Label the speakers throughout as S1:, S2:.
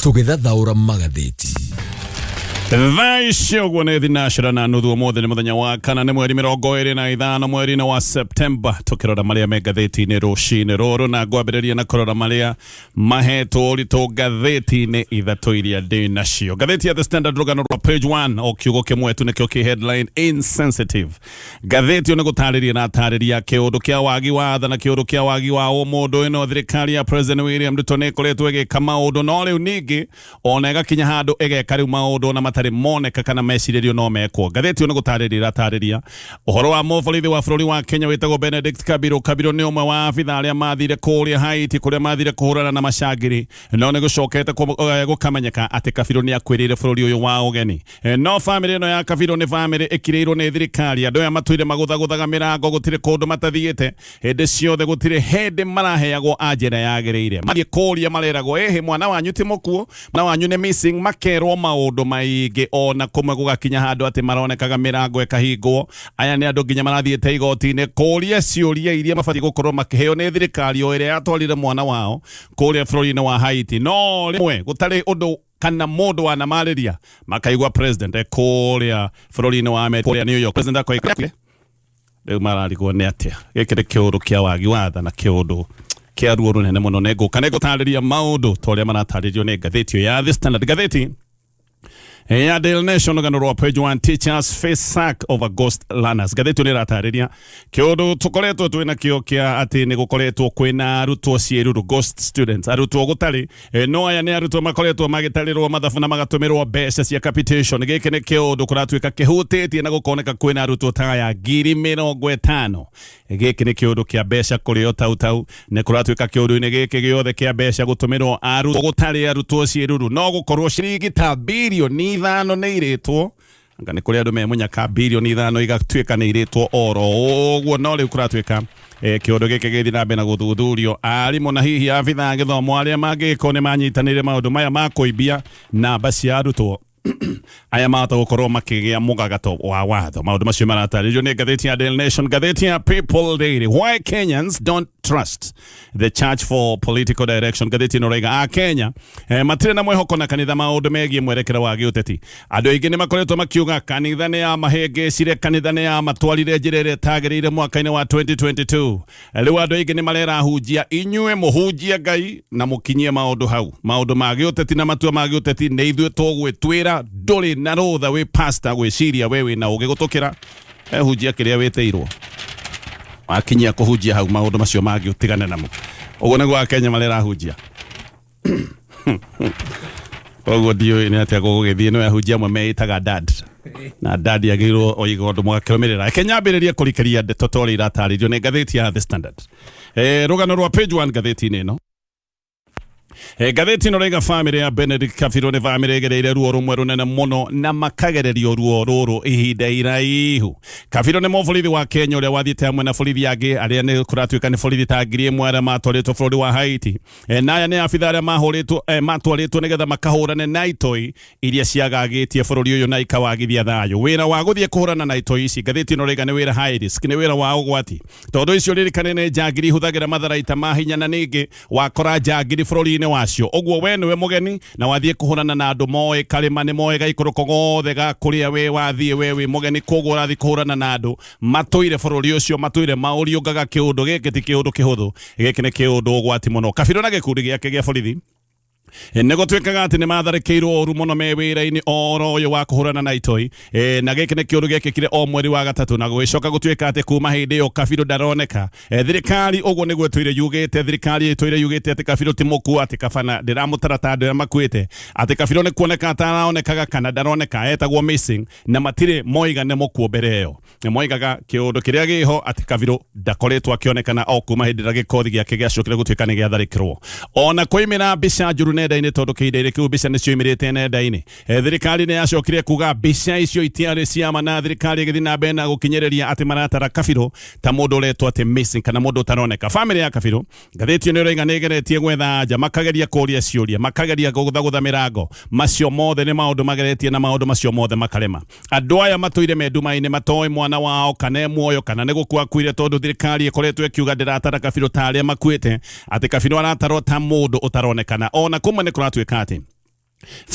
S1: Tũgĩthathaũra magathĩti.
S2: Thaa ici ũguo nĩ thinacera na nuthu. Ũmũthĩ nĩ mũthenya wa kana, nĩ mweri 25 mweri-inĩ wa Septemba. Tũkĩrora marĩa me ngathĩti-inĩ rũcinĩ rũrũ, na ngwambĩrĩria na kũrora marĩa mahetwo ũritũ ngathĩti-inĩ ithatũ iria ndĩ nacio. Ngathĩti ya The Standard, rũgano rwa page 1, o kiugo kĩmwe tu nĩkĩo kĩ headline, insensitive. Ngathĩti ĩyo nĩ gũtarĩria na tarĩria kĩũndũ kĩa wagi wa tha na kĩũndũ kĩa wagi wa ũmũndũ. Ĩno thirikari ya President William Ruto nĩ ĩkoretwo ĩgĩka maũndũ, no rĩu ningĩ ona ĩgakinya handũ ĩgeka rĩu maũndũ ona matarĩ moneka kana mecirĩrio no mekwo. Ngathĩti ĩyo nĩ gũtarĩria ĩratarĩria ũhoro wa mũborithi wa bũrũri wa Kenya wĩtagwo Benedict Kabiru. Kabiru nĩ ũmwe wa abitha arĩa mathire kũrĩa Haiti, kũrĩa mathire kũhũrana na macangiri, no nĩ gũcokete gũkamenyeka atĩ Kabiru nĩ akuĩrĩire bũrũri ũyũ wa ũgeni. No bamĩrĩ ĩno ya Kabiru nĩ bamĩrĩ ĩkirĩirwo nĩ thirikari. Andũ aya matũire magũthagũthaga mĩrango, gũtirĩ kũndũ matathiĩte hĩndĩ ciothe, gũtirĩ hĩndĩ maraheagwo anja ĩrĩa yagĩrĩire. Mathiĩ kũria mareragwo ĩhĩ, mwana wanyu ti mũkuũ, mwana wanyu nĩ missing, makerwo maũndũ maingĩ, ona kũmwe gũgakinya handũ atĩ maronekaga mĩrango ĩkahingwo. Aya nĩ andũ nginya marathiĩte igoti-inĩ kũria ciũria iria mabatiĩ gũkorwo makĩheo nĩ thirikari o ĩrĩa yatwarire mwana wao kũrĩa bũrũri-inĩ wa Haiti, no rĩmwe gũtarĩ ũndũ kana mũndũ wanamarĩria. Makaigua president e kũrĩa bũrũri-inĩ wa Amerika, kũrĩa New York, president akoiga rĩu mararigwo nĩ atĩa. Gĩkĩ nĩ kĩũndũ kĩa wagi wa tha na kĩũndũ kĩa ruo rũnene mũno. Nĩ ngũka nĩ ngũtarĩria maũndũ ta ũrĩa maratarĩrio nĩ ngathĩti ĩyo ya The Standard. Ngathĩti ya Daily Nation, rũgano rwa page 1, teachers face sack over ghost learners. Ngathĩti ĩyo nĩ ĩratarĩria kĩũndũ tũkoretwo twĩ nakĩo kĩa atĩ nĩ gũkoretwo kwĩna arutwo ciĩruru, ghost students, arutwo gũtarĩ. No aya nĩ arutwo makoretwo magĩtarĩrwo mathabu na magatũmĩrwo mbeca cia capitation. Gĩkĩ nĩ kĩũndũ kũratuĩka kĩhutĩtie na gũkoneka kwĩna arutwo ta aya 50,000. Gĩkĩ nĩ kĩũndũ kĩa mbeca kũrĩo tau tau. Nĩ kũratuĩka kĩũndũ-inĩ gĩkĩ gĩothe kĩa mbeca gũtũmĩrwo arutwo gũtarĩ, arutwo ciĩruru, no gũkorwo ciringi ta 5 birioni nĩ irĩtwo. Anga nĩ kũrĩ andũ me mũnyaka 5 birioni igatuĩka nĩ irĩtwo oro ũguo? No rĩu kũratuĩka kĩũndũ gĩkĩ gĩthiĩ na mbere na gũthuthurio, arimũ na hihi abitha a gĩthomo arĩa mangĩgĩkorwo nĩ manyitanĩire maũndũ maya ma kũimbia namba cia arutwo aya mahota gũkorwo makĩgĩa mũgagato wa watho. Maũndũ macio maratarĩrio nĩ ngathĩti ya Daily Nation. Ngathĩti ya People Daily, why Kenyans don't trust the church for political direction. Ngathĩti ĩno raiga a Kenya matirĩ na mwĩhoko na kanitha maũndũ megiĩ mwerekera wa gĩũteti. Andũ aingĩ nĩ makoretwo makiuga kanitha nĩ ya mahĩngĩcire, kanitha nĩ ya matwarire njĩra ĩrĩa ĩtagĩrĩire mwaka-inĩ wa 2022. Rĩu andũ aingĩ nĩ marerahunjia, inyuĩ mũhunjie Ngai na mũkinyie maũndũ hau. Maũndũ ma gĩũteti na matua ma gĩũteti nĩ ithuĩ tũgwĩtuĩra. Ndũrĩ na rũtha wĩ pastor gwĩciria we wĩna ũgĩ gũtũkĩra. Ehunjia kĩrĩa wĩtĩirwo, wakinyia kũhunjia hau, maũndũ macio mangĩ ũtigane namo. Ũguo nĩguo Akenya marerahunjia. Koguo ndiũĩ nĩ atĩa gũgũgĩthiĩ. No ahunjia amwe meĩtaga dad, na dad agĩrĩirwo oiga ũndũ mũgakĩrũmĩrĩra. Reke nyambĩrĩrie kũrikĩria ndeto ta ũrĩa iratarĩrio nĩ ngathĩti ya The Standard. Rũgano rwa page 1 ngathĩti-inĩ ĩno. Ngathĩti ĩno raiga bamĩrĩ ya Benedict Kabiru nĩ bamĩrĩ ĩgereire ruo rũmwe rũnene mũno na makagererio ruo rũrũ ihinda iraihu. Kabiru nĩ mũborithi wa Kenya ũrĩa wathiĩte hamwe na borithi angĩ arĩa nĩ kũratuĩka nĩ borithi ta 1000 arĩa matwarĩtwo bũrũri wa Haiti. Na aya nĩ abitha arĩa mahũrĩtwo, matwarĩtwo nĩgetha makahũrane na itoi iria ciagagĩtie bũrũri ũyũ na ikawagithia thayũ. Wĩra wa gũthiĩ kũhũrana na itoi ici, ngathĩti ĩno raiga, nĩ wĩra high risk, nĩ wĩra wa ũgwati, tondũ icio ririkane nĩ njangiri ihũthagĩra matharaita ma hinya, na ningĩ wakora njangiri bũrũri-inĩ wacio ũguo we nĩwe mũgeni na wathiĩ kũhũrana na andũ moĩ karĩma, nĩ moĩ gaikũrũko gothe ga kũrĩa we wathiĩ. We wĩ mũgeni, koguo ũrathiĩ kũhũrana na andũ matũire bũrũri ũcio, matũire maũriũngaga. Kĩũndũ gĩkĩ ti kĩũndũ kĩhũthũ, gĩkĩ nĩ kĩũndũ ũgwati mũno. Kabirũ na gĩkundi gĩake gĩa borithi nĩ gũtuĩkaga atĩ nĩ matharĩkĩirwo ũru mũno me wĩra-inĩ oro ũyũ wa kũhũrana na itoi. Na gĩkĩ nĩ kĩũndũ gĩekĩkire o mweri wa gatatũ, na gũgĩcoka gũtuĩka atĩ kuma hĩndĩ ĩyo Kabiru ndaroneka. Thirikari ũguo nĩguo ĩtũire yugĩte. Thirikari ĩtũire yugĩte atĩ Kabiru ti mũkuo, atĩ kabana ndĩramũtara ta andũ arĩa makuĩte, atĩ Kabiru nĩ kuoneka ataraonekaga kana ndaroneka, etagwo missing, na matirĩ moiga nĩ mũkuo. Mbere ĩyo nĩ moigaga kĩũndũ kĩrĩa gĩho atĩ Kabiru ndakoretwo akĩonekana o kuma hĩndĩ ĩrĩa gĩkothi gĩake gĩacokire gũtuĩka nĩ gĩatharĩkĩrwo, ona kũimĩra mbica njũru nenda-inĩ, tondũ kĩhinda-inĩ kĩu mbica nĩ cioimĩrĩte nenda-inĩ. Thirikari nĩ yacokire kuga mbica icio itiarĩ ciama, na thirikari ĩgĩthiĩ na mbere na gũkinyĩrĩria atĩ maratara Kabiru ta mũndũ ũretwo atĩ missing kana mũndũ ũtaroneka. Bamĩrĩ ya Kabiru, ngathĩti ĩno ĩroiga, nĩ ĩgeretie gwetha anja, makageria kũria ciũria, makageria gũthagũtha mĩrango. Macio mothe nĩ maũndũ mageretie na maũndũ macio mothe makarema. Andũ aya matũire me nduma-inĩ, matoĩ mwana wao kana e muoyo kana nĩ gũkua akuire, tondũ thirikari ĩkoretwo ĩkiuga ndĩratara Kabiru ta arĩa makuĩte, atĩ Kabiru aratarwo ta mũndũ ũtaronekana. Ona kũmwe nĩ kũratuĩka atĩ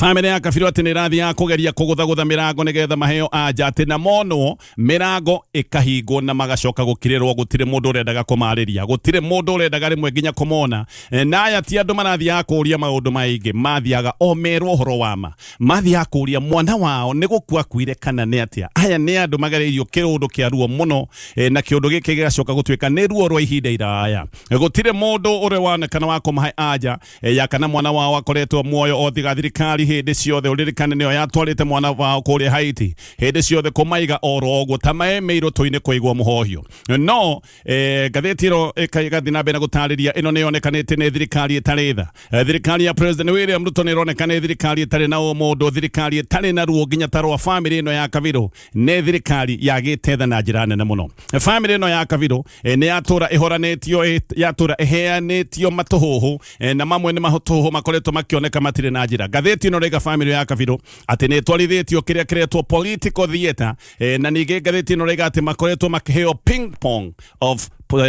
S2: Bamĩrĩ ya Kabiru atĩ nĩ ĩrathiaga kũgeria kũgũthagũtha mĩrango nĩgetha maheo anja atĩ na monwo mĩrango ĩkahingwo na magacoka gũkirĩrwo. Gũtirĩ mũndũ ũrendaga kũmarĩria, gũtirĩ mũndũ ũrendaga rĩmwe nginya kũmona. Na aya ti andũ marathiaga kũria maũndũ maingĩ, mathiaga o merwo ũhoro wa ma. Mathiaga kũria mwana wao nĩ gũkua akuire kana nĩ atĩa. Aya nĩ andũ magereirio kĩũndũ kĩa ruo mũno, na kĩũndũ gĩkĩ gĩgacoka gũtuĩka nĩ ruo rwa ihinda iraya. Gũtirĩ mũndũ ũrĩ wonekana wa kũmahe anja ya kana mwana wao akoretwo muoyo o tiga thirikari hĩndĩ ciothe. Ũririkane nĩyo yatwarĩte mwana wao kũrĩa Haiti hĩndĩ ciothe kũmaiga oro ũguo ta maĩ mĩirũtũ-inĩ kũigwo mũhohio. No ngathĩti ĩno ĩgathiĩ na mbere na gũtarĩria ĩno nĩ yonekanĩte nĩ thirikari ĩtarĩ tha. Thirikari ya President William Ruto nĩ ĩroneka nĩ thirikari ĩtarĩ na ũmũndũ, thirikari ĩtarĩ na ruo nginya ta rwa bamĩrĩ ĩno ya Kabiru. Nĩ thirikari yagĩte tha na njĩra nene mũno. Bamĩrĩ ĩno ya Kabiru nĩ yatũra ĩhoranĩtio, yatũra ĩheanĩtio matũhũhũ, na mamwe nĩ matũhũhũ makoretwo makĩoneka matirĩ na njĩra. Ngathĩti ĩno ĩraiga bamĩrĩ ya Kabiru atĩ nĩ ĩtwarithĩtio kĩrĩa kĩretwo political theatre, na ningĩ ngathĩti ĩno ĩraiga atĩ makoretwo makĩheo ping pong of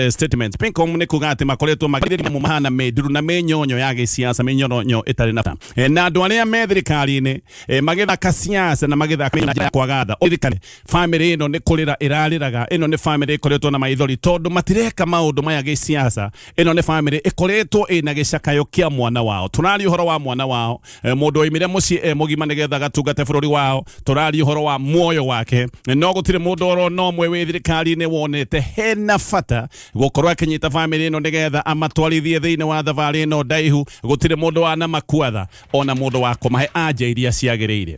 S2: statements. Ping pong nĩ kuga atĩ makoretwo makĩrĩria mahana mĩnduru na mĩnyonyo ya gĩsiasa, mĩnyonyo ĩtarĩ na bata. Na andũ arĩa me thirikari-inĩ magĩthaka siasa na magĩthaka na njĩra ya kwaga tha. Ũririkane bamĩrĩ ĩno nĩ kũrĩra ĩrarĩraga, ĩno nĩ bamĩrĩ ĩkoretwo na maithori tondũ matireka maũndũ maya gĩsiasa. Ĩno nĩ bamĩrĩ ĩkoretwo ĩna gĩcakayo kĩa mwana wao. Tũraria ũhoro wa mwana wao, mũndũ oimire mũciĩ e mũgima nĩgetha agatungate bũrũri wao. Tũraria ũhoro wa muoyo wake, no gũtirĩ mũndũ oro na ũmwe wĩ thirikari-inĩ wonete hena bata gũkorwo akĩnyita bamĩrĩ ĩno nĩgetha amatwarithie thĩinĩ wa thabarĩ ĩno ndaihu. Gũtirĩ mũndũ wanamakua tha ona mũndũ wa kũmahe anja iria ciagĩrĩire.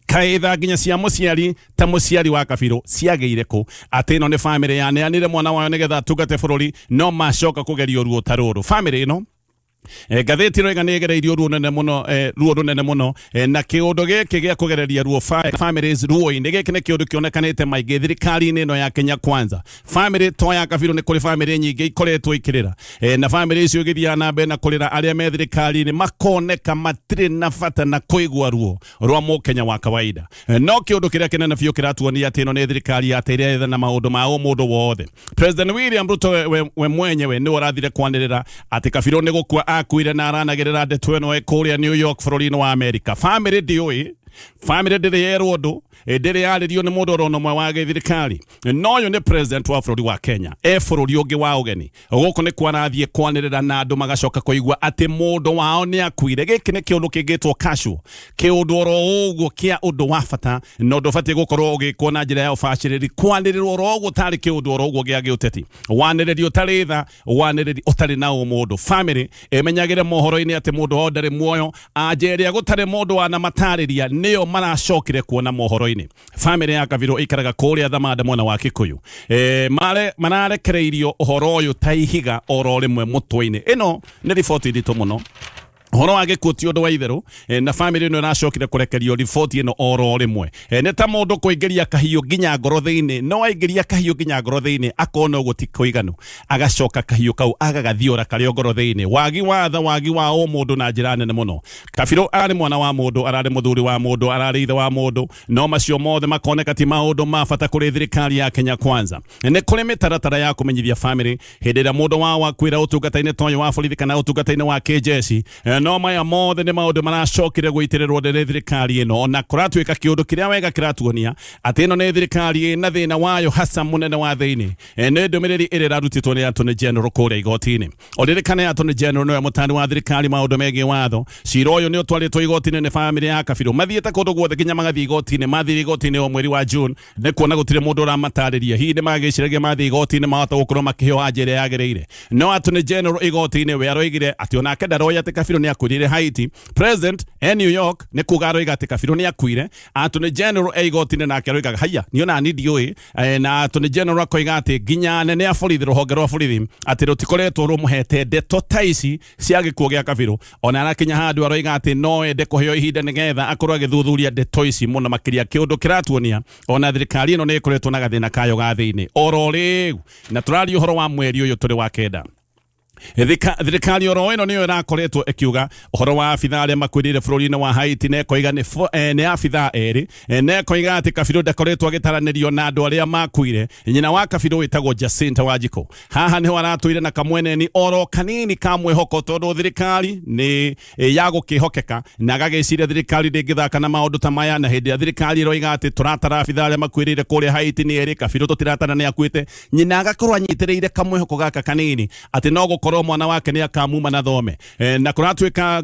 S2: Kaĩ tha nginya cia mũciari ta mũciari wa Kabiru ciagĩire kũ? Atĩ ĩno nĩ bamĩrĩ yaneanire mwana wayo nĩgetha atungate bũrũri, no macoka kũgerio ruo ta rũrũ. Bamĩrĩ ĩno ngathĩti ĩroiga nĩ ĩgereirio ruo nene mũno, ruo rũnene mũno, na kĩũndũ gĩkĩ gĩa kũgereria ruo families ruo-inĩ gĩkĩ nĩ kĩũndũ kĩonekanĩte maingĩ thirikari-inĩ ĩno ya Kenya Kwanza. Famĩlĩ to ya Kabiru, nĩ kũrĩ famĩlĩ nyingĩ ikoretwo ikĩrĩra, na famĩlĩ icio igĩthiaga na mbere na kũrĩra, arĩa me thirikari-inĩ makoneka matirĩ na bata na kũigua ruo rwa mũkenya wa kawaida. No kĩũndũ kĩrĩa kĩnene biũ kĩratuonia atĩ ĩno nĩ thirikari yateire tha na maũndũ ma ũmũndũ wothe. President William Ruto we mwenyewe nĩwe ũrathire kwanĩrĩra atĩ Kabiru nĩ gũkua akuire, na aranagĩrĩra ndeto ĩno e kũrĩa New York bũrũri-inĩ wa Amerika. Famĩlĩ ndĩũĩ, famĩlĩ ndĩrĩ yerwo ũndũ, ndĩrĩ yarĩrio nĩ mũndũ oro ũmwe wa gĩthirikari. No ũyũ nĩ president wa bũrũri wa Kenya e bũrũri ũngĩ wa ũgeni. Gũkũ nĩ kwarathiĩ kwanĩrĩra na andũ magacoka kũigua atĩ mũndũ wao nĩ akuire. Gĩkĩ nĩ kĩũndũ kĩngĩtwo casual, kĩũndũ oro ũguo kĩa ũndũ wa bata na ũndũ ũbatiĩ gũkorwo ũgĩkwo na njĩra ya ũbacĩrĩri. Kwanĩrĩrwo oro ũguo tarĩ kĩũndũ oro ũguo gĩa gĩũteti, wanĩrĩri ũtarĩ tha, wanĩrĩri ũtarĩ na ũmũndũ. Famĩlĩ ĩmenyagĩre mohoro-inĩ atĩ mũndũ wao ndarĩ muoyo. Anja ĩrĩa gũtarĩ mũndũ wanamatarĩria nĩyo maracokire kuona mohoro-inĩ. Famĩlĩ ya Kabiru ĩikaraga kũrĩa Thamanda mwena wa Kikuyu. Mararekereirio ũhoro ũyũ ta ihiga oro rĩmwe mũtwe-inĩ. Ĩno nĩ riboti nditũ mũno. Ũhoro wa gĩkuũ ti ũndũ wa itherũ, na famĩlĩ ĩno ĩracokire kũrekerio riboti ĩno oro rĩmwe. Nĩ ta mũndũ kũingĩria kahiũ nginya ngoro thĩinĩ, no aingĩria kahiũ nginya ngoro thĩinĩ akona ũguo ti kũiganu, agacoka kahiũ kau agagathiora karĩ o ngoro thĩinĩ. Wagi wa tha, wagi wa ũmũndũ na njĩra nene mũno. Kabiru ararĩ mwana wa mũndũ, ararĩ mũthuri wa mũndũ, ararĩ ithe wa mũndũ, no macio mothe makoneka ti maũndũ ma bata kũrĩ thirikari ya Kenya Kwanza. Nĩ kũrĩ mĩtaratara ya kũmenyithia famĩlĩ hĩndĩ ĩrĩa mũndũ wao akuĩra ũtungata-inĩ ta ũyũ wa borithi kana ũtungata-inĩ wa kĩnjeshi. No maya mothe nĩ maũndũ maracokire gũitĩrĩrwo nĩ thirikari ĩno, na kũratuĩka kĩũndũ kĩrĩa wega kĩratuonia atĩ ĩno nĩ thirikari ĩna thĩna wayo hasa mũnene wa thĩinĩ. Nĩ ndũmĩrĩri ĩrĩa ĩrarutĩtwo nĩ Attorney General kũrĩa igoti-inĩ. Ũririkane Attorney General nĩwe mũtari wa thirikari maũndũ megiĩ watho. Cira ũyũ nĩ ũtwarĩtwo igoti-inĩ nĩ famĩlĩ ya Kabiru. Mathiĩte kũndũ guothe nginya magathiĩ igoti-inĩ. Mathire igoti-inĩ o mweri wa June nĩ kuona gũtirĩ mũndũ ũramatarĩria. Hihi nĩ magĩciragia mathiĩ igoti-inĩ mahota gũkorwo makĩheo anja ĩrĩa yagĩrĩire. No Attorney General igoti-inĩ we aroigire atĩ onake ndaroĩ atĩ Kabiru nĩ akuĩrĩire Haiti. President e New York nĩ kuga aroiga atĩ Kabiru nĩ akuire. Attorney General e igoti-inĩ nake aroigaga haiya niĩ onani ndiũĩ. Na Attorney General akoiga atĩ nginya anene a borithi, rũhonge rwa borithi atĩ rũtikoretwo rũmũhete ndeto ta ici cia gĩkuũ gĩa Kabiru. Ona arakinya handũ aroiga atĩ no ende kũheo ihinda nĩgetha akorwo agĩthuthuria ndeto ici mũno makĩria. Kĩũndũ kĩratuonia ona thirikari ĩno nĩ ĩkoretwo na gathĩna kayo ga thĩinĩ oro rĩu, na tũraria ũhoro wa mweri ũyũ tũrĩ wa kenda. Thirikari oro ĩno nĩyo ĩrakoretwo ĩkiuga ũhoro wa abithaa arĩa makuĩrĩire bũrũri-inĩ wa Haiti, na ĩkoiga nĩ abithaa erĩ, na ĩkoiga atĩ Kabirũ ndakoretwo agĩtaranĩrio na andũ arĩa makuire. Nyina wa Kabirũ wĩtagwo Jacinta Wanjikũ haha nĩho aratũire na kamweneni oro kanini ka mwĩhoko, tondũ thirikari nĩ ya gũkĩhokeka, na agagĩciria thirikari ndĩngĩthaka na maũndũ ta maya. Na hĩndĩ ĩrĩa thirikari ĩroiga atĩ tũratara abithaa arĩa makuĩrĩire kũrĩa Haiti nĩ erĩ, Kabirũ tũtiratara nĩ akuĩte, nyina agakorwo anyitĩrĩire kamwĩhoko gaka kanini atĩ no gũkorwo mwana wake nĩ akamuma na thome. Na kũratuĩka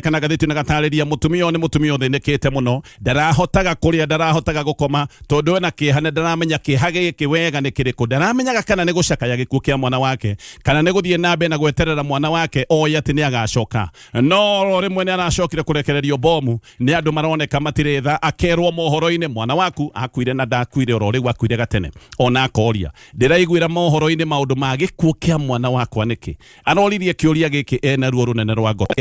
S2: kana ngathĩti na gatarĩria mũtumia ũyũ nĩ mũtumia ũthĩnĩkĩte mũno, ndarahotaga kũrĩa, ndarahotaga gũkoma, tondũ ena kĩeha na ndaramenya kĩeha gĩkĩ wega nĩ kĩrĩkũ. Ndaramenyaga kana nĩ gũcakaya gĩkuũ kĩa mwana wake, kana nĩ gũthiĩ na mbere na gweterera mwana wake oĩ atĩ nĩ agacoka. No oro rĩmwe nĩ aracokire kũrekererio bomu nĩ andũ maroneka matirĩ tha, akerwo mohoro-inĩ mwana waku akuire na ndakuire oro rĩu, akuire gatene. Ona akoria, ndĩraiguĩra mohoro-inĩ maũndũ ma gĩkuũ kĩa mwana wakwa nĩkĩ? Aroririe kĩũria gĩkĩ ena ruo rũnene rwa ngoro.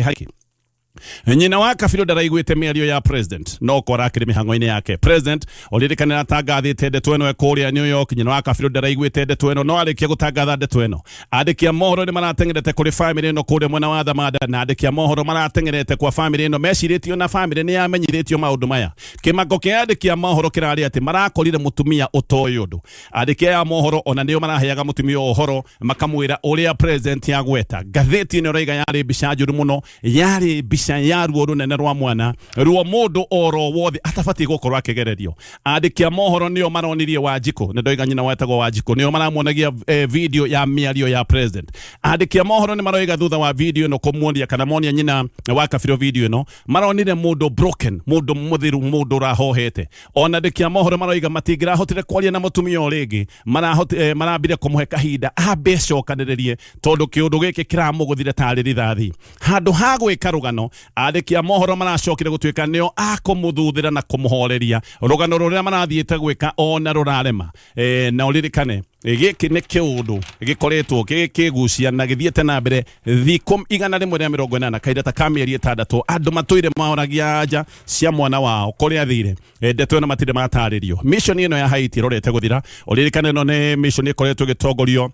S2: Nyina wa Kabirũ ndaraiguĩte mĩario ya president, no ko arakĩrĩ mĩhang'o-inĩ yake. President ũririkane atangathĩte ndeto ĩno kũrĩa New York. Nyina wa Kabirũ ndaraiguĩte ndeto ĩno, no arĩkia gũtangatha ndeto ĩno, andĩki a mohoro nĩ marateng'erete kũrĩ famĩlĩ ĩno kũrĩa mwena wa Thamanda, na andĩki a mohoro marateng'erete kwa famĩlĩ ĩno mecirĩtio na famĩlĩ nĩ yamenyithĩtio maũndũ maya. Kĩmako kĩa andĩki a mohoro kĩrarĩ atĩ marakorire mũtumia ũtoĩ ũndũ. Andĩki aya a mohoro ona nĩo maraheaga mũtumia ũyũ ũhoro, makamwĩra ũrĩa president agweta. Ngathĩti ĩno ĩroiga yarĩ mbica njũru mũno, yarĩ mbica ya ruo rũnene rwa mwana, ruo mũndũ oro wothe atabatiĩ gũkorwo akĩgererio. Andĩki a mohoro nĩo maronirie Wanjikũ, nĩ ndoiga nyina wetagwo Wanjikũ, nĩo maramuonagia video ya mĩario ya president. Andĩki a mohoro nĩ maroiga thutha wa video ĩno kũmuonia kana monia nyina wa Kabirũ video ĩno, maronire mũndũ broken, mũndũ mũthiru, mũndũ ũrahohete. Ona andĩki a mohoro maroiga matingĩrahotire kwaria na mũtumia ũyũ rĩngĩ, marambire kũmũhe kahinda ambe acokanĩrĩrie, tondũ kĩũndũ gĩkĩ kĩramũgũthire tarĩ rithathi. Handũ ha gwĩka rũgano, andĩki a mohoro maracokire gũtuĩka nĩo a kũmũthuthĩra na kũmũhoreria rũgano rũrĩa marathiĩte gwĩka ona rũrarema. Na ũririkane gĩkĩ nĩ kĩũndũ gĩkoretwo gĩkĩgucia na gĩthiĩte na mbere thikũ 180, kahinda ta ka mĩeri 6, andũ matũire maoragia anja cia mwana wao kũrĩa athire. Ndeto ĩno matirĩ matarĩrio. Mission ĩno ya Haiti ĩrorete gũthira. Ũririkane ĩno nĩ mission ĩkoretwo ĩgĩtongorio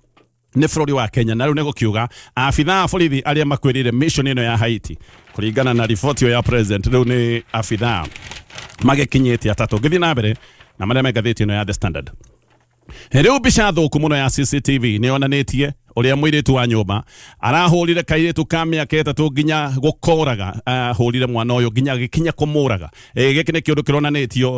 S2: nĩ bũrũri wa Kenya, na rĩu nĩ gũkiuga abithaa a borithi arĩa makuĩrĩire mission ĩno ya Haiti kũringana na riboti ĩyo ya president rĩu nĩ abithaa magĩkinyĩte atatũ. Ngĩthiĩ na mbere na marĩa me ngathĩti ĩno ya The Standard, rĩu mbica thũku mũno ya CCTV nĩ yonanĩtie ũrĩa mũirĩtu wa nyũmba arahũrire kairĩtu ka mĩaka 3 nginya gũkoraga. Ahũrire mwana ũyũ nginya agĩkinya kũmũraga. Gĩkĩ nĩ kĩũndũ kĩronanĩtio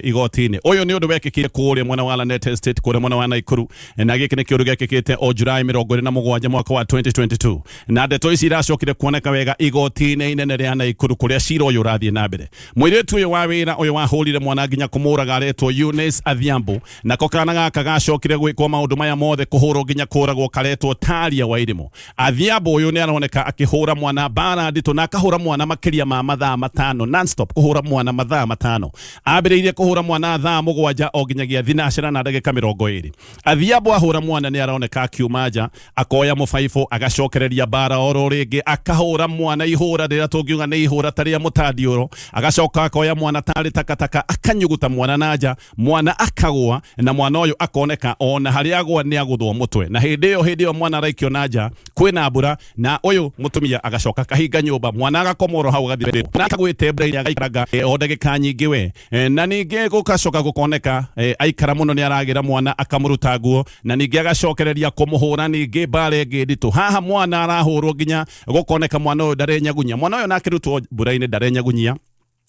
S2: igoti-inĩ. Ũyũ nĩ ũndũ wekĩkire kũrĩa mwena wa Lanet Estate, kũrĩa mwena wa Naikuru, na gĩkĩ nĩ kĩũndũ gĩekĩkĩte o Julai 27 mwaka wa 2022, na ndeto ici iracokire kuoneka wega igoti-inĩ inene rĩa Naikuru kũrĩa cira ũyũ ũrathiĩ na mbere. Mũirĩtu ũyũ wa wĩra ũyũ wahũrire mwana nginya kũmũraga aretwo Eunice Adhiambo, nako kana gaka gacokire gwĩkwo maũndũ maya mothe, kũhũrwo nginya kũragwo, karetwo Taria Wairimu. Adhiambo ũyũ nĩ aroneka akĩhũra mwana mbara nditũ, na akahũra mwana makĩria ma mathaa 5 non-stop, kũhũra mwana mathaa 5. Ambĩrĩirie kũhũra mwana thaa 7 o nginyagia thinacera na ndagĩka 20. Adhiambo ahũra mwana nĩ aroneka akiuma nja, akoya mũbaibũ, agacokereria mbara oro rĩngĩ, akahũra mwana ihũra rĩrĩa tũngiuga nĩ ihũra ta rĩa mũtandiũro, agacoka akoya mwana tarĩ takataka, akanyuguta mwana na nja, mwana akagũa, na mwana ũyũ akoneka ona harĩa agũa nĩ agũthwo mũtwe. Na hĩndĩ ĩyo mwana araikio na nja, kwĩna mbura, na ũyũ mũtumia agacoka akahinga nyũmba, mwana agakomorwo hau agathiĩ na akagwĩte mbura-inĩ, agaikaranga o ndagĩka nyingĩ we. Na ningĩ gũgacoka gũkoneka aikara mũno nĩ aragĩra mwana akamũruta nguo, na ningĩ agacokereria kũmũhũra ningĩ mbara ĩngĩ nditũ. Haha mwana arahũrwo nginya gũkoneka mwana ũyũ ndarenyagunyia. Mwana ũyũ na akĩrutwo mbura-inĩ ndarenyagunyia,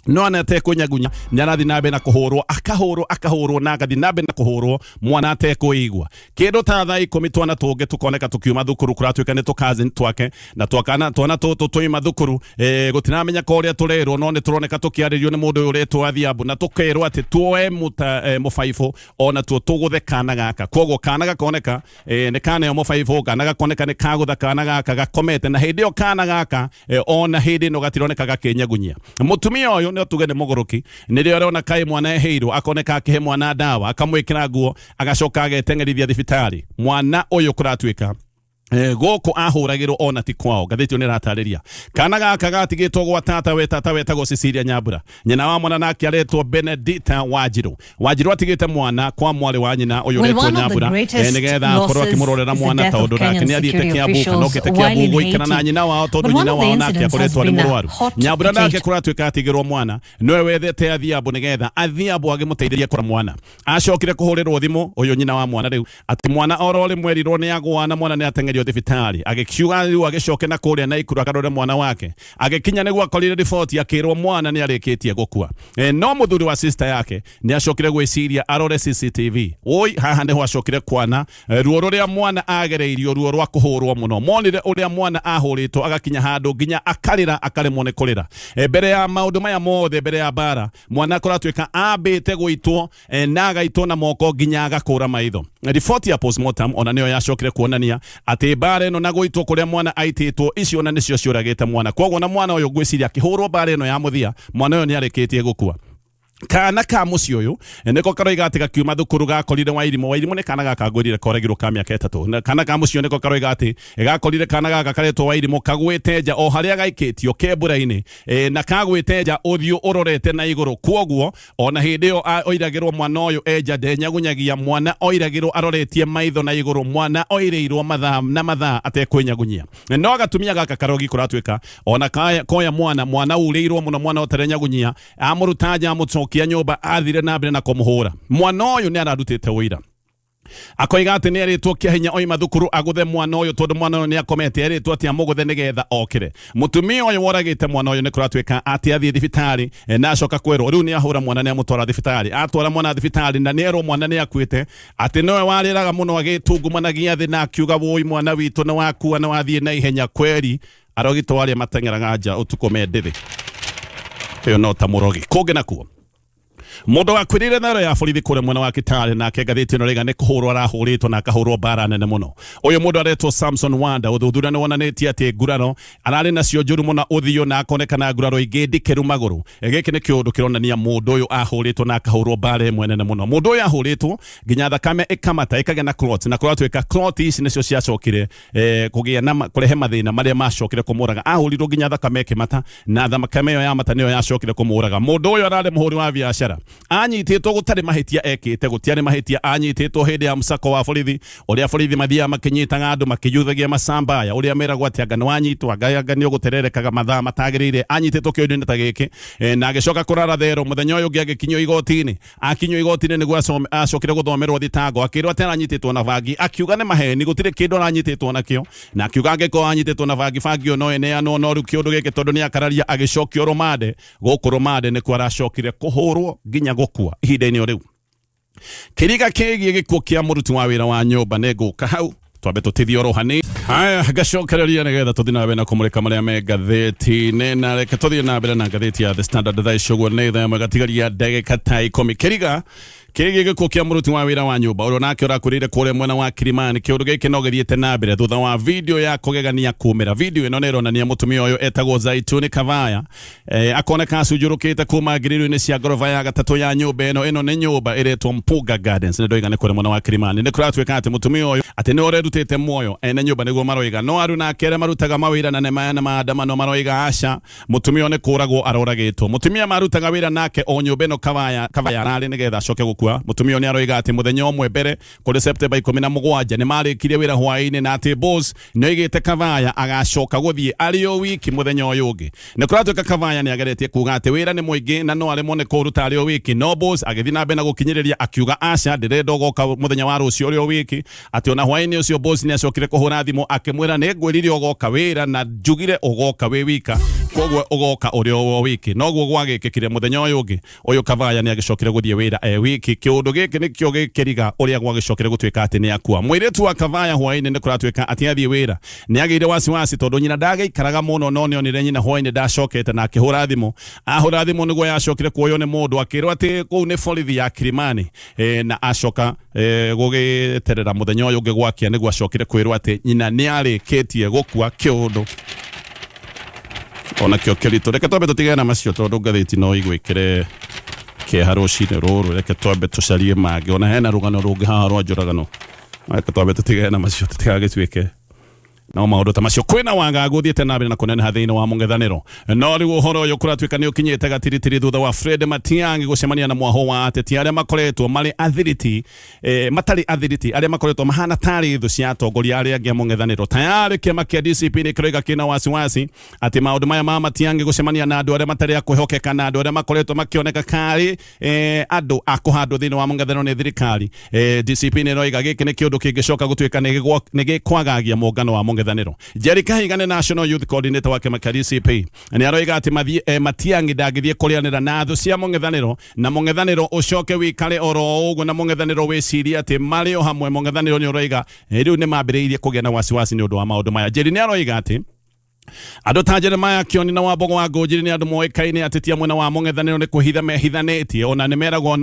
S2: no ana atekũnyagunya nĩ arathiĩ na mbere na kũhũrwo, akahũrwo, akahũrwo, na agathiĩ na mbere na kũhũrwo mwana atekũigua kĩndũ. Ta thaa 10 twana tũngĩ tũkoneka tũkiuma thukuru, kũratuĩka nĩ tũkazin twake, na twakana twana tũtũ twaima thukuru, gũtiramenyeka ũrĩa tũrerwo, no nĩ tũroneka tũkĩarĩrio nĩ mũndũ ũyũ ũretwo Adhiambo, na tũkerwo atĩ tuoe mũbaibũ ona tuo tũgũthe kana gaka. Koguo kana gakoneka nĩ kaneo mũbaibũ, kana gakoneka nĩ kagũtha kana gaka gakomete, na hĩndĩ ĩyo kana gaka ona hĩndĩ ĩno gatironeka gakĩnyagunyia. Mũtumia ũyũ no tuge nĩ mũgũrũki, nĩrĩo arona kaĩ mwana eheirwo, akoneka akĩhe mwana ndawa, akamwĩkĩra nguo, agacoka ageteng'erithia thibitarĩ. Mwana ũyũ kũratuĩka Gũkũ ahũragĩrwo ona ti kwao. Ngathĩti ĩyo nĩ ĩratarĩria kana gaka gatigĩtwo gwa tata we tata wetagwo Cecilia Nyambura, nyina wa mwana nake aretwo Benedita Wanjiru. Wanjiru atigĩte mwana kwa mwarĩ wa nyina ũyũ
S3: Well,
S2: ũretwo
S3: one of the
S2: Nyambura,
S3: greatest
S2: nĩgetha akorwo
S3: losses
S2: akĩmũrorera
S3: is the
S2: mwana
S3: death of
S2: tondũ nake
S3: Kenyan
S2: nĩ athiĩte
S3: security
S2: Kiambu kana
S3: officials
S2: okĩte
S3: while
S2: Kiambu
S3: in
S2: gũikara na
S3: Haiti.
S2: nyina wao tondũ
S3: But one
S2: nyina
S3: of the
S2: wao nake
S3: incidents has
S2: akoretwo arĩ
S3: been a
S2: mũrwaru.
S3: hot
S2: Nyambura nake
S3: potato.
S2: kũratuĩka atigĩrwo mwana nĩwe wethete Athiambo nĩgetha Athiambo agĩmũteithĩrie kũra mwana. Acokire kũhũrĩrwo thimũ ũyũ nyina wa mwana rĩu atĩ mwana oro rĩmwe erirwo nĩ agwa na mwana nĩ ateng'erio thibitarĩ. Agĩkiuga rĩu agĩcoke na kũrĩa Naikuru akarore mwana wake. Agĩkinya nĩguo akorire riboti akĩrwo mwana nĩ arĩkĩtie gũkua. No mũthuri wa sister yake nĩ acokire gwĩciria arore CCTV. Oi haha nĩho acokire kwana ruo rũrĩa mwana agereirio, ruo rwa kũhũrwo mũno. Monire ũrĩa mwana ahũrĩtwo agakinya handũ nginya akarĩra akaremwo nĩ kũrĩra. Mbere ya maũndũ maya mothe, mbere ya mbara, mwana kũratuĩka ambĩte gũitwo, na agaitwo na moko nginya agakũra maitho. Riboti ya postmortem ona nĩyo yacokire kuonania atĩ mbara ĩno na gũitwo kũrĩa mwana aitĩtwo icio ona nĩcio ciũragĩte mwana. Koguo na mwana ũyũ ngwĩciria akĩhũrwo mbara ĩno ya mũthia, mwana ũyũ nĩ arĩkĩtie gũkua. Kana ka mũciĩ ũyũ nĩko karoiga atĩ gakiuma thukuru gakorire Wairimũ. Wairimũ nĩ kana gaka ngwĩrire koragirwo ka mĩaka 3. Na kana ka mũciĩ ũyũ nĩko karoiga atĩ gakorire kana gaka karetwo Wairimũ kagwĩte nja o harĩa gaikĩtio kembura-inĩ, na kagwĩte nja ũthiũ ũrorete na igũrũ. Kwoguo ona hĩndĩ ĩyo oiragĩrwo mwana ũyũ enja ndenyagunyagia, mwana oiragĩrwo aroretie maitho na igũrũ, mwana oirĩirwo mathaa na mathaa atekwĩnyagunyia. No gatumia gaka karogi kũratuĩka ona koya mwana, mwana urĩirwo mũno, mwana ũtarenyagunyia, amũruta nja amũcokia nyũmba athire na mbere na kũmũhũra. Mwana ũyũ nĩ ararutĩte ũira akoiga atĩ nĩ erĩtwo kĩa hinya oima thukuru agũthe mwana ũyũ tondũ mwana ũyũ nĩ akomete, erĩtwo atĩ amũgũthe nĩgetha okĩre. Mũtumia ũyũ woragĩte mwana ũyũ nĩ kũratuĩka atĩ athiĩ thibitarĩ, na acoka kwĩrwo rĩu nĩ ahũra mwana nĩ amũtwara thibitarĩ. Atwara mwana thibitarĩ na nĩ erwo mwana nĩ akuĩte, atĩ nĩwe warĩraga mũno agĩtungumanagia thĩ na akiuga wũi mwana witũ nĩ wakua nĩ wathiĩ na ihenya kweri. Arogitwo arĩa mateng'eraga nja ũtukũ me ndĩthĩ. Ĩyo no ta mũrogi. Kũngĩ nakuo mũndũ wakuĩrĩire thero ya borithi kũrĩa mwena wa Kitale, nake ngathĩti ĩno rĩga nĩ kũhũrwo arahũrĩtwo na akahũrwo mbara nene mũno. Ũyũ mũndũ aretwo Samson Wanda. Ũthuthuria nĩ wonanĩtie atĩ nguraro ararĩ nacio njũru mũno ũthiũ na akonekana nguraro ingĩ ndikĩru magũrũ. Gĩkĩ nĩ kĩũndũ kĩronania mũndũ ũyũ ahũrĩtwo na akahũrwo mbara ĩmwe nene mũno. Mũndũ ũyũ ahũrĩtwo nginya thakame ĩkamata ĩkagĩa na clot, na kũratuĩka clot ici nĩcio ciacokire kũgĩa na kũrehe mathĩna marĩa macokire kũmũraga. Ahũrirwo nginya thakame ĩkĩmata, na thakame ĩyo yamata nĩyo yacokire kũmũraga. Mũndũ ũyũ ararĩ mũhũri wa biacara, anyitĩtwo gũtarĩ mahĩtia ekĩte, gũtiarĩ mahĩtia, anyitĩtwo hĩndĩ ya mũsako wa borithi ũrĩa borithi mathiaga makĩnyitaga andũ makĩyuthagia macambaya, ũrĩa meragwo atĩ anga nĩ wanyitwo, anga nĩ ũgũtererekaga mathaa matagĩrĩire. Anyitĩtwo kĩũndũ-inĩ ta gĩkĩ, na agĩcoka kũrara thero. Mũthenya ũyũ ũngĩ agĩkinyio igoti-inĩ. Akinyio igoti-inĩ nĩguo acokire gũthomerwo thitango, akĩrwo atĩ aranyitĩtwo na bangi, akiuga nĩ maheni, gũtirĩ kĩndũ aranyitĩtwo nakĩo, na akiuga angĩkorwo anyitĩtwo na bangi, bangi ĩyo no ĩneanwo, no rĩu kĩũndũ gĩkĩ tondũ nĩ akararia, agĩcokio rũmande. Gũkũ rũmande nĩkuo aracokire kũhũrwo nginya gũkua ihinda-inĩ o rĩu. Kĩriga kĩgiĩ gĩkuũ kĩa mũruti wa wĩra wa nyũmba nĩ ngũka hau twambe tũtithie oro hanini. Haya, ngacokereria nĩgetha tũthiĩ na mbere na kũmũrĩka marĩa me ngathĩti-inĩ, na reke tũthiĩ na mbere na ngathĩti ya The Standard thaa ici ũguo nĩ thaa ĩmwe gatigaria ndagĩka ta 10. Kĩriga kĩgiĩ gĩkuũ kĩa mũruti wa wĩra wa nyũmba ũrĩa nake ũrakuĩrĩire kũrĩa mwena wa Kilimani. Kĩũndũ gĩkĩ no gĩthiĩte na mbere thutha wa video ya kũgegania kumĩra. Video ĩno nĩ ĩronania mũtumia ũyũ etagwo Zaituni Kavaya, akoneka acunjũrũkĩte kuma ngirĩrũ-inĩ cia ngoroba ya gatatũ ya nyũmba ĩno. Ĩno nĩ nyũmba ĩretwo Mpuga Gardens, nĩ ndoiga nĩ kũrĩa mwena wa Kilimani. Nĩ kũratuĩka atĩ mũtumia ũyũ atĩ nĩ ũrerutĩte muoyo ene nyũmba nĩguo maroiga, no aru nake arĩa marutaga mawĩra na nĩ maandamano maroiga aca, mũtumia ũyũ nĩ kũragwo aroragĩtwo. Mũtumia marutaga wĩra nake o nyũmba ĩno Kavaya, Kavaya ararĩ nĩgetha acoke gũkua. Mũtumia ũyũ nĩ aroiga atĩ mũthenya ũmwe mbere kũrĩ Septemba 17 nĩ marĩkirie wĩra hwaĩ-inĩ, na atĩ boss nĩ oigĩte Kavaya agacoka gũthiĩ arĩ o wiki mũthenya ũyũ ũngĩ. Nĩ kũratuĩka Kavaya nĩ ageretie kuga atĩ wĩra nĩ mũingĩ na no aremwo nĩ kũũruta arĩ o wiki, no boss agĩthiĩ na mbere na gũkinyĩrĩria akiuga aca, ndĩrenda ũgoka mũthenya wa rũciũ ũrĩ o wiki. Atĩ ona hwaĩ-inĩ ũcio boss nĩ acokire kũhũra thimũ akĩmwĩra nĩ ngwĩrire ũgoka wĩra na njugire ũgoka wĩ wika, koguo ũgoka ũrĩ o wiki. Noguo gwagĩkĩkire mũthenya ũyũ ũngĩ ũyũ Kavaya nĩ agĩcokire gũthiĩ wĩra e wiki. Kĩũndũ gĩkĩ nĩkĩo gĩkĩriga ũrĩa gwagĩcokire gũtuĩka atĩ nĩ akua. Mũirĩtu wa Kavaya hwaĩ-inĩ nĩ kũratuĩka atĩ athiĩ wĩra nĩ agĩire wasiwasi tondũ nyina ndagĩikaraga mũno, no nĩ onire nyina hwaĩ-inĩ ndacokete na akĩhũra thimũ. Ahũra thimũ nĩguo yacokire kuoywo nĩ mũndũ, akĩrwo atĩ kũu nĩ borithi ya Kilimani, na acoka gũgĩterera mũthenya ũyũ ũngĩ gwakia nĩguo acokire kwĩrwo atĩ nyina nĩ arĩkĩtie gũkua. Kĩũndũ onakĩo kĩritũ. Reke twambe tũtigane na macio tondũ ngathĩti no igwĩkĩre kĩeha rũcinĩ rũrũ. Reke twambe tũcarie mangĩ, ona hena rũgano rũngĩ haha rwa njũragano. Reke twambe tũtigane na macio tũtigagĩtuĩke. No maũndũ ta macio, kwĩna wagagu ũthiĩte na mbere na kũneneha thĩinĩ wa mũng'ethanĩro. No rĩu ũhoro ũyũ kũratuĩka nĩ ũkinyĩte gatiritiri thutha wa Fred Matiang'i gũcemania na mwahũ wa ateti arĩa makoretwo marĩ athiriti, matarĩ athiriti, arĩa makoretwo mahana tarĩ thũ cia atongoria arĩa angĩ a mũng'ethanĩro. Tayarĩ kĩama kĩa DCP nĩ kĩroiga kĩna wasiwasi atĩ maũndũ maya ma Matiang'i gũcemania na andũ arĩa matarĩ a kwĩhokeka na andũ arĩa makoretwo makĩoneka karĩ andũ a kũhandwo thĩinĩ wa mũng'ethanĩro nĩ thirikari. DCP nĩ ĩroiga gĩkĩ nĩ kĩũndũ kĩngĩcoka gũtuĩka nĩ gĩkwagagia mũngano wa mũng'ethanĩro. Jerry Kahiga nĩ National Youth Coordinator wa kĩama kĩa DCP, nĩ aroiga atĩ Matiang'i ndangĩthiĩ kũrĩanĩra na thũ cia mũng'ethanĩro na mũng'ethanĩro ũcoke wĩikare oro ũguo, na mũng'ethanĩro wĩcirie atĩ marĩ o hamwe. Mũng'ethanĩro nĩ ũroiga rĩu nĩ mambĩrĩirie kũgĩa na wasiwasi nĩ ũndũ wa maũndũ maya. Jerry nĩ aroiga atĩ andũ ta Jeremiah Kioni na Wambogo wa Ngũnjiri nĩ andũ moĩkaine atĩ tia mwena wa mũng'ethanĩro nĩ kwĩhitha mehithanĩtie, ona nĩ meragwo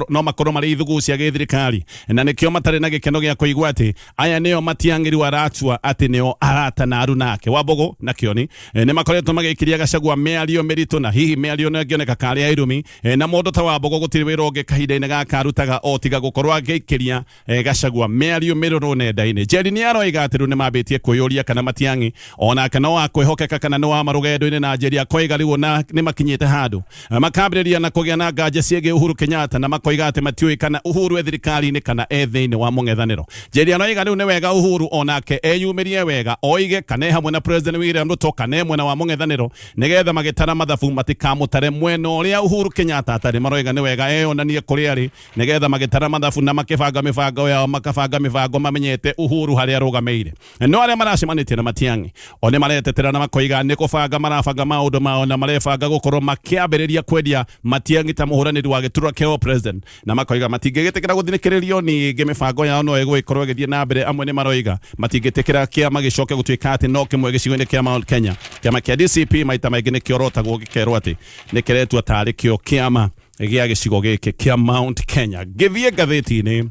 S2: no makorwo marĩ ithugu cia gĩthirikari, na nĩkĩo matarĩ na gĩkeno gĩa kũigua atĩ aya nĩo Matiang'i rĩu aratua atĩ nĩo arata na aruna ake. Wambogo na Kioni nĩ makoretwo magĩikiria Gachagua mĩario mĩritũ, na hihi mĩario no ĩngĩoneka karĩ ya irumi, na mũndũ ta Wambogo gũtirĩ wĩra ũngĩ kahinda-inĩ gaka arutaga o tiga gũkorwo agĩikĩria Gachagua mĩario mĩrũrũ nenda-inĩ. Njeri nĩ aroiga atĩ rĩu nĩ mambĩtie kwĩyũria kana Matiang'i onake no akwĩhokeka kana nĩ wa marũgendo-inĩ, na Njeri akoiga rĩu ona nĩ makinyĩte handũ makambĩrĩria na kũgĩa na nganja ciĩgiĩ Uhuru Kenyatta, na makoiga atĩ matiũĩ kana Uhuru e thirikari-inĩ kana e thĩinĩ wa mũng'ethanĩro. Njeri aroiga rĩu nĩ wega Uhuru onake eyumĩrie wega, oige kana e hamwe na President William Ruto kana e mwena wa mũng'ethanĩro, nĩgetha magĩtara mathabu matikamũtare mwena ũrĩa Uhuru Kenyatta atarĩ. Maroiga nĩ wega eyonanie kũrĩa arĩ, nĩgetha magĩtara mathabu na makĩbanga mĩbango yao, makabanga mĩbango mamenyete Uhuru harĩa arũgamĩire. No arĩa maracemanĩtie na Matiang'i o nĩ maretetera na makoiga nĩ kũbanga marabanga maũndũ mao, na marebanga gũkorwo makĩambĩrĩria kwendia Matiang'i ta mũhũranĩri wa gĩturwa kĩa president, na makoiga matingĩgĩtĩkĩra gũthinĩkĩrĩrio, ningĩ mĩbango yao no ĩgũgĩkorwo ĩgĩthiĩ na mbere. Amwe nĩ maroiga matingĩtĩkĩra kĩama gĩcoke gũtuĩka atĩ no kĩmwe gĩcigo-inĩ kĩa Mount Kenya. Kĩama kĩa DCP maita maingĩ nĩ kĩorotagwo gĩkerwo atĩ nĩ kĩretua tarĩ kĩo kĩama gĩa gĩcigo gĩkĩ kĩa Mount Kenya. Ngĩthiĩ ngathĩti-inĩ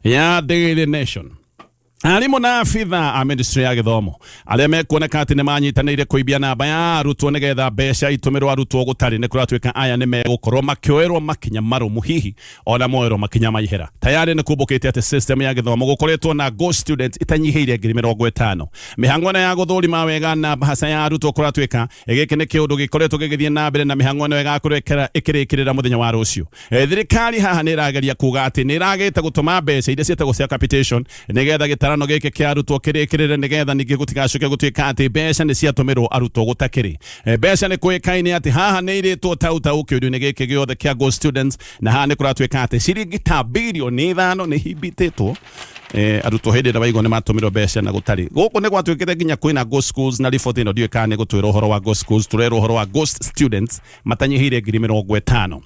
S2: ya Daily Nation, arimũ na abitha a ministry ya gĩthomo arĩa mekuoneka atĩ nĩ manyitanĩire kũimbia namba ya arutwo nĩgetha mbeca itũmĩrwo arutwo gũtarĩ, nĩ kũratuĩka aya nĩ megũkorwo makĩoerwo makinya marũmu, hihi ona moerwo makinya ma ihera. Tayarĩ nĩ kumbũkĩte atĩ system ya gĩthomo gũkoretwo na ghost students itanyihĩire 50,000. Mĩhang'o ĩno ya gũthũrima wega na mbahaca ya arutwo, kũratuĩka gĩkĩ nĩ kĩũndũ gĩkoretwo gĩgĩthiĩ na mbere, na mĩhang'o ĩno ĩgakorwo ĩkĩrĩkĩrĩra mũthenya wa rũciũ. Thirikari haha nĩ ĩrageria kuga atĩ nĩ ĩragĩte gũtũma mbeca iria ciĩtagwo cia capitation nĩgetha gĩtarano gĩkĩ kĩa arutwo kĩrĩkĩrĩre, nĩgetha ningĩ gũtigacoke gũtuĩka atĩ mbeca nĩ ciatũmĩrwo arutwo gũtakĩrĩ. Mbeca nĩ kũĩkaine atĩ haha nĩ irĩtwo tau tau kĩũndũ-inĩ gĩkĩ gĩothe kĩa ghost students, na haha nĩ kũratuĩka atĩ ciringi ta 5 birioni nĩ himbitĩtwo arutwo hĩndĩ ĩrĩa waigua nĩ matũmĩrwo mbeca na gũtarĩ. Gũkũ nĩ gwatuĩkĩte nginya kwĩna ghost schools, na riboti ĩno ndiũĩ kana nĩ gũtwĩra ũhoro wa ghost schools, tũrerwo ũhoro wa ghost students matanyihĩire 50,000.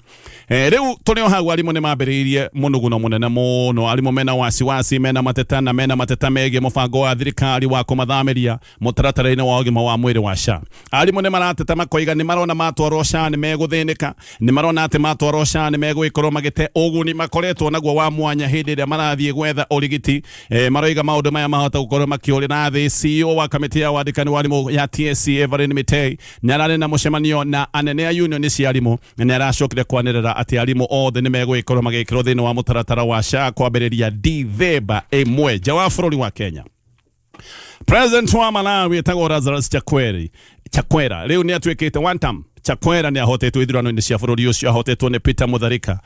S2: Rĩu tũrĩ o hau, arimũ nĩ mambĩrĩirie mũnuguno mũnene mũno. Arimũ mena wasiwasi, mena mateta, na mena mateta megiĩ mũbango wa thirikari wa kũmathamĩria mũtaratara-inĩ wa ũgima wa mwĩrĩ wa SHA. Arimũ nĩ marateta makoiga nĩ marona matwarwo SHA nĩ megũthĩnĩka, nĩ marona atĩ matwarwo SHA nĩ megũgĩkorwo magĩte ũguni makoretwo naguo wa mwanya hĩndĩ ĩrĩa marathiĩ gwetha ũrigiti. Maroiga maũndũ maya mahota gũkorwo makĩũrĩra thĩ. CEO wa kamĩtĩ ya wandĩkani wa arimũ ya TSC, Evelyn Mitei, nĩ ararĩ na mũcemanio na anene a union cia arimũ, na nĩ aracokire kwanĩrĩra atĩ arimũ othe nĩ megũgĩkorwo magĩkĩrwo thĩinĩ wa mũtaratara wa SHA kwambĩrĩria Dithemba 1. Nja wa bũrũri wa Kenya, President wa Malawi etagwo Lazarus Chakwera rĩu nĩ atuĩkĩte one term. Chakwera nĩ ahotetwo ithurano-inĩ cia bũrũri ũcio, ahotetwo nĩ Peter Mutharika,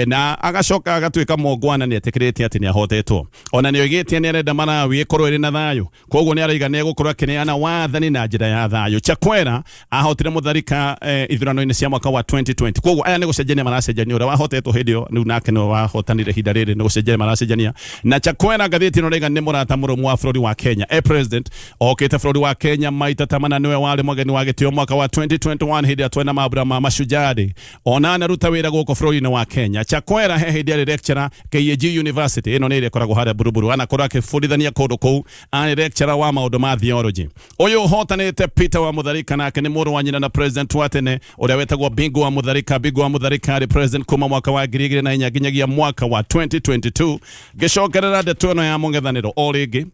S2: na agacoka agatuĩka mũngwana, nĩ etĩkĩrĩte atĩ nĩ ahotetwo, ona nĩ oigĩte nĩ arenda Malawi ĩkorwo ĩrĩ na thayũ, koguo nĩ araiga nĩ egũkorwo akĩneana wathani na njĩra ya thayũ. Chakwera ahotire Mutharika ithurano-inĩ cia mwaka wa 2020, koguo aya nĩ gũcenjania maracenjania. Ũrĩa wahotetwo hĩndĩ ĩyo rĩu nake nĩwe wahotanire ihinda rĩrĩ, nĩ gũcenjania maracenjania. Na Chakwera, ngathĩti ĩno raiga nĩ mũrata mũrũmu wa bũrũri wa Kenya. President okĩte bũrũri wa Kenya maita ta mana, nĩwe warĩ mũgeni wa gĩtĩo mwaka wa 2021 hĩndĩ ĩrĩa twena mambura ma Mashujaa Day. Ona anaruta wĩra gũkũ bũrũri-inĩ wa Kenya. Chakwera he hĩndĩ arĩ lecturer KAG University, ĩno nĩ ĩrĩa ĩkoragwo harĩa Buruburu, anakorwo akĩbundithania kũndũ kũu, arĩ lecturer wa maũndũ ma theology. Ũyũ ũhotanĩte Peter wa Mutharika nake nĩ mũrũ wa nyina na president wa tene ũrĩa wetagwo Bingu wa Mutharika. Bingu wa Mutharika arĩ president kuma mwaka wa 2004 nginyagia mwaka wa 2022. Ngĩcokerera ndeto ĩno ya mũng'ethanĩro o rĩngĩ.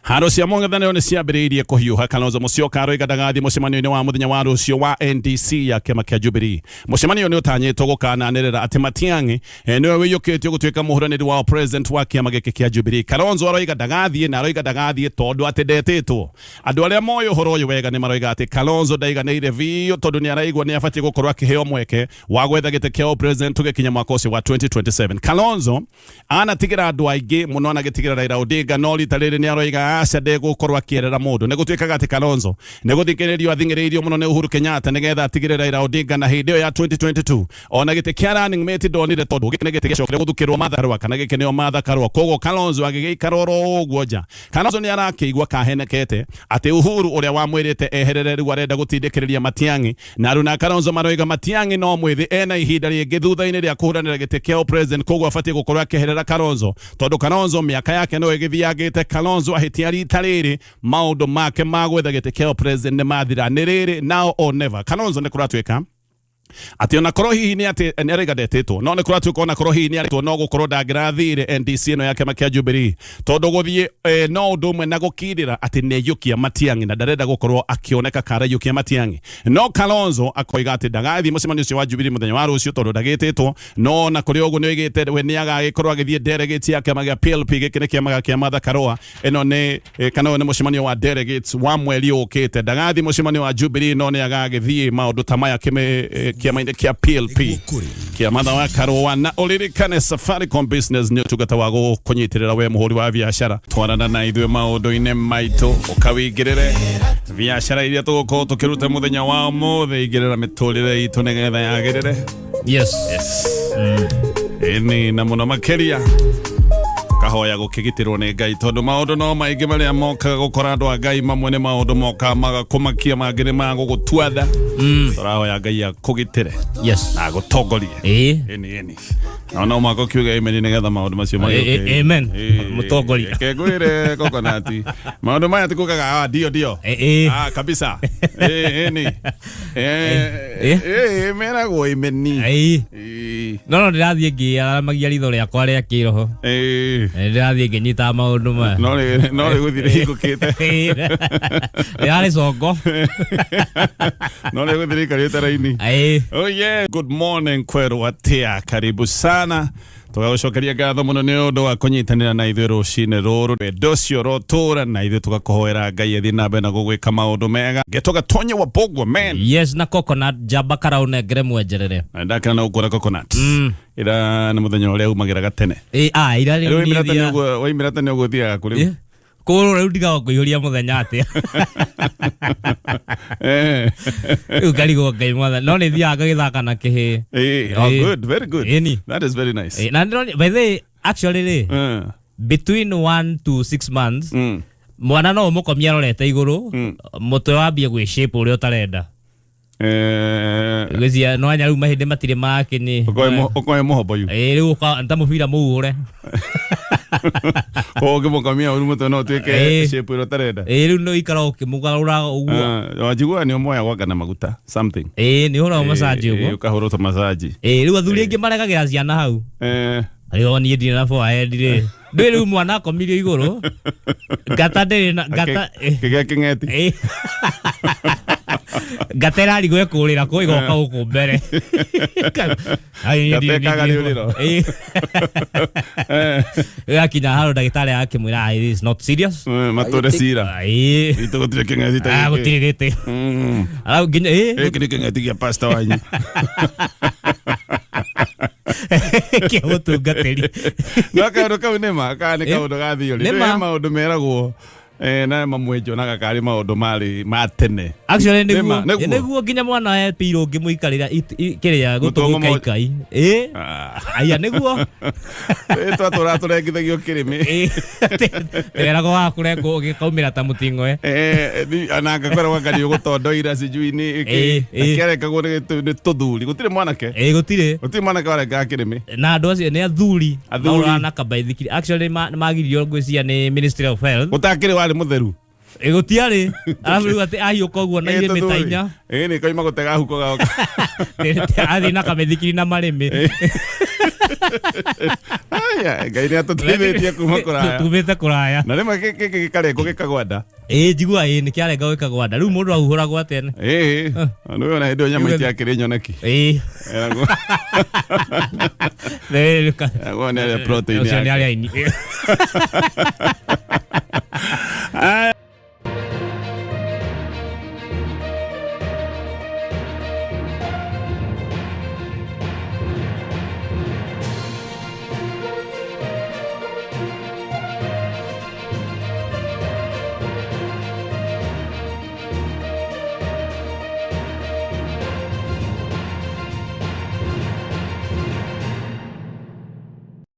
S2: Haro cia mũng'ethanĩro nĩ ciambĩrĩirie kũhiũha. Kalonzo Musyoka aroiga ndagathiĩ mũcemanio-inĩ wa mũthenya wa rũciũ wa NDC ya kĩama kĩa Jubilee. Mũcemanio nĩ ũtanyĩtwo gũkananĩrĩra atĩ Matiang'i nĩwe wĩiyũkĩtio gũtuĩka mũhũranĩri wa president wa kĩama gĩkĩ kĩa Jubilee. Kalonzo aroiga ndagathiĩ na aroiga ndagathiĩ tondũ atĩ ndetĩtwo. Andũ arĩa moĩ ũhoro ũyũ wega nĩ maroiga atĩ Kalonzo ndaiganĩire biũ tondũ nĩ araigua nĩ abatiĩ gũkorwo akĩheo mweke wa gwetha gĩtĩ kĩa president tũgĩkinya mwaka ũcio wa 2027. Kalonzo anatigĩra andũ aingĩ mũno, anagĩtigĩra Raila Odinga, no rita rĩrĩ nĩ aroiga aca, ndegũkorwo akĩerera mũndũ. Nĩ gũtuĩkaga atĩ Kalonzo nĩ gũthingĩrĩrio athing'ĩrĩirio mũno nĩ Uhuru Kenyatta nĩgetha atigĩre Raila Odinga, na hĩndĩ ĩyo ya 2022 ona gĩtĩ kĩa running mate ndonire tondũ gĩkĩ nĩ gĩtĩ gĩacokire gũthukĩrwo Martha Karua kana gĩkĩ nĩo Martha Karua. Koguo Kalonzo agĩgĩikara oro ũguo nja. Kalonzo nĩ arakĩigua kahenekete atĩ Uhuru ũrĩa wamwĩrĩte eherere rĩu arenda gũtindĩkĩrĩria Matiang'i, na Aruna Kalonzo maroiga Matiang'i no mwĩthĩ, ena ihinda rĩngĩ thutha-inĩ rĩa kũhũranĩra gĩtĩ kĩa president, koguo abatiĩ gũkorwo akĩeherera Kalonzo tondũ Kalonzo mĩaka yake no ĩgĩthiangĩte. Kalonzo ahĩtia rita rĩrĩ, maũndũ make ma gwetha gĩtĩ kĩa president nĩ mathira, nĩ rĩrĩ now or never. Kalonzo nĩ kũratuĩka atĩ ona korwo hihi nĩ atĩ nĩ araiga ndetĩtwo, no nĩ kũratuĩka ona korwo hihi nĩ arĩtwo, no gũkorwo ndangĩrathire NDC ĩno ya kĩama kĩa Jubilee tondũ gũthiĩ no ũndũ ũmwe na gũkindĩra atĩ nĩ aiyũkia Matiang'i na ndarenda gũkorwo akĩoneka karaiyũkia Matiang'i. No Kalonzo akoiga atĩ ndagathiĩ mũcemanio ũcio wa Jubilee mũthenya wa rũciũ tondũ ndagĩtĩtwo. No ona kũrĩ ũguo nĩ oigĩte we nĩ agagĩkorwo agĩthiĩ delegates ya kĩama gĩa PLP. Gĩkĩ nĩ kĩama kĩa Martha Karua, ĩno nĩ kana ũyũ nĩ mũcemanio wa delegates wa mweri ũkĩte. Ndagathiĩ mũcemanio wa Jubilee no nĩ agagĩthiĩ maũndũ ta maya kĩama-inĩ kĩa PLP kĩa Martha wa Karua. Na ũririkane Safaricom Business nĩ ũtungata wa gũkũnyitĩrĩra we mũhũri wa biacara. Twarana na ithuĩ maũndũ-inĩ maitũ, ũkawĩingĩrĩre biacara iria tũgũkorwo tũkĩruta mũthenya wa ũmũthĩ, ingĩrĩra mĩtũrĩre itũ nĩgetha yagĩrĩre.
S3: Yes.
S2: Yes. Ĩni na mũno makĩria kahoya gũkĩgitĩrwo nĩ Ngai tondũ maũndũ no maingĩ marĩa mokaga gũkora andũ a Ngai. Mamwe nĩ maũndũ mokaga magakũmakia, mangĩ nĩ magũgũtua nda. Tũrahoya Ngai akũgitĩre na agũtongorie. Ĩni ĩni, no no mwaka ũkiuga amen nĩgetha maũndũ macio magĩũke.
S3: Amen. Mũtongoria.
S2: Reke ngwĩre coconut, maũndũ maya tikugaga ah, ndio ndio. Ah, kabisa. Ĩni. Meragwo imeni.
S3: No ndĩrathiĩ ngĩaramagia ritho rĩakwa rĩa kĩroho. Ndĩrathiĩ ngĩnyitaga maũndũ maya.
S2: No rĩ no rĩ gũthiĩ rĩhingũkĩte.
S3: Rĩrarĩ congo.
S2: No rĩ gũthiĩ rĩikarĩte raini. Oh yeah, good morning kwerũ atia, karibu sana. Tũgagũcokeria ngatho mũno nĩ ũndũ wa kũnyitanĩra na ithuĩ rũcinĩ rũrũ. Wendo ũcio ũrotũra na ithuĩ, tũgakũhoera Ngai athiĩ na mbere na gũgwĩka maũndũ mega. Getoga Tonye wa Bogwa man.
S3: Yes, na coconut njamba karaũnengere mwenjerere.
S2: Na ndakena na gũkuona coconut. Ira nĩ mũthenya ũrĩa umagĩra gatene.
S3: Ĩ, ah, ira
S2: rĩu
S3: rĩu
S2: waimĩra tene
S3: niĩ
S2: ũguo, waimĩra tene ũguo ũthiaga kũ rĩu?
S3: Kũrũ rĩu ndigaga kũihũria mũthenya atĩa. Rĩu ngarigwo Ngai mwathani, no nĩ thiaga ngagĩthaka na kĩhĩĩ.
S2: Oh,
S3: Eh.
S2: good, very good.
S3: Ĩni.
S2: That is very nice.
S3: Na ndĩrona by the way, actually rĩ, between 1 to 6 months mwana no ũmũkomie arorete igũrũ, mũtwe wambie gwĩ shape ũrĩa ũtarenda. Gwĩcia no anya rĩu mahĩndĩ matirĩ makinyi.
S2: Ũkoe mũhombo yu.
S3: Ĩ, rĩu ta mũbira mũhũre.
S2: Koguo ũngĩmũkomia ũru mũtwe no ũtuĩke shape ĩrĩa ũtarenda.
S3: Ĩ, rĩu no ikara ũkĩmũgarũra ũguo.
S2: Wanjiguaga nĩ ũmoyagwo anga na maguta something.
S3: Ĩ, nĩ ũhũragwo massage ũguo.
S2: Ũkahũrwo ta massage.
S3: Ĩ, rĩu athuri aingĩ maregagĩra ciana hau. Rĩu niĩ ndirĩ na forehead rĩ, ndũĩ rĩu mwana akomirio igũrũ, ngata ndĩrĩ na ngata.
S2: Kĩgĩa kĩng'eti.
S3: Ĩ. Ngata ĩrarigwo ĩkũrĩra kũ ĩgoka gũkũ mbere. Ai,
S2: Ngata ĩkagarĩũrĩro.
S3: Ĩ. Ĩgakinya handũ ndagĩtarĩ akĩmwĩra, "Ah, it is not serious."
S2: Matũre cira.
S3: Ĩ.
S2: Itũ gũtirĩ kĩng'eti ta
S3: Ah,
S2: gĩkĩ.
S3: gũtirĩ gĩtĩ. Arabu nginya ĩ
S2: Gĩkĩ nĩ kĩng'eti gĩa pastor wanyu.
S3: Kĩa mũtungatĩri.
S2: No kaũndũ kau nĩ ma kana nĩ kaũndũ ga theory?
S3: Nĩ
S2: Nĩ
S3: ma.
S2: maũndũ meragwo na mamwe njonaga karĩ maũndũ marĩ ma tene.
S3: Actually
S2: Nĩ ma,
S3: nĩguo.
S2: nĩguo.
S3: Nĩguo nginya mwana epirwo ũngĩmũikarĩra kĩrĩa gũtũ
S2: Mũtwe ng'omo-
S3: gũkaikai. Ĩ.
S2: Ah.
S3: Aya nĩguo.
S2: Twatũraga tũrengithagio kĩrĩmĩ.
S3: Weragwo wa kũrengwo ũgĩkaumĩra ta mũting'oe.
S2: Na ngakoragwo anga nĩ ũgũtondoira sijui nĩ
S3: Eh, eh.
S2: kĩarekagwo nĩ tũthuri, gũtirĩ mwanake.
S3: Ĩ, gũtirĩ.
S2: Gũtirĩ mwanake warengaga kĩrĩmĩ.
S3: Na andũ acio nĩ athuri.
S2: Athuri.
S3: Mahũraga na kabaithikiri. Actually nĩ magiririo ngwĩciria nĩ Ministry of Health.
S2: Gũtakĩrĩ warĩ mũtheru.
S3: Ĩ, gũtiarĩ. Arabu rĩu atĩ ahiũka ũguo na irĩ mĩta inya.
S2: Ĩ nĩ koima gũtega huko gaoka.
S3: Athiĩ na kamĩthikiri na marĩmĩ.
S2: Aya, Ngai nĩ atũteithĩtie kuma kũraya.
S3: Tumĩte kũraya.
S2: Na rĩmwe gĩkĩ gĩkarengwo gĩkagwa nda.
S3: Ĩĩ, njigua ĩĩ nĩ kĩarenga gĩkagwa nda. Rĩu mũndũ ahuhũragwo atĩa?
S2: Ĩĩ, nĩ wona hĩndĩ ĩyo nyama itiakĩrĩ nyoneki.
S3: Ĩĩ.
S2: Eragwo eragwo nĩ arĩa protein
S3: Ũcio nĩ
S2: yake.
S3: arĩa aini.
S2: Aya.